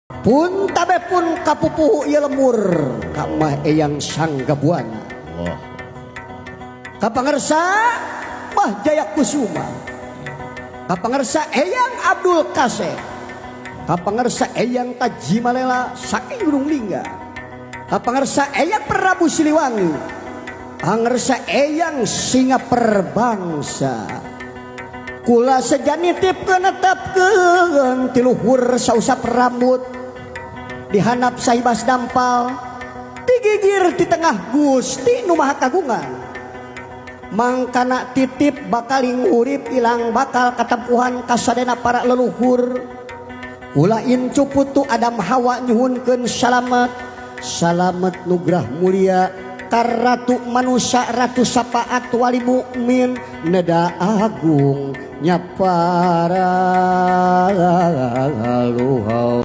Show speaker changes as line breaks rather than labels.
Pun tabe pun kapupuhu ieu lembur ka Mah Eyang Sanggabuana.
Allah.
Ka pangersa Mbah Jaya Kusuma. Ka pangersa Eyang Abdul Kaseh. Ka pangersa Eyang Tajimalela saking Gunung Lingga. Ka pangersa Eyang Prabu Siliwangi. Pangersa Eyang Singa Perbangsa. Kula seja nitipkeun netepkeun ti luhur sausap rambut dihandap saibas dampal tigigir di tengah Gusti Nu Maha Kagungan, mangkana titip bakal urip ilang bakal katempuhan kasadena para leluhur. Kula incu putu Adam Hawa nyuhunkeun salamet, salamet nugrah mulia karatu manusia, ratu sapaat, wali mukmin, neda agung nyapara luhur.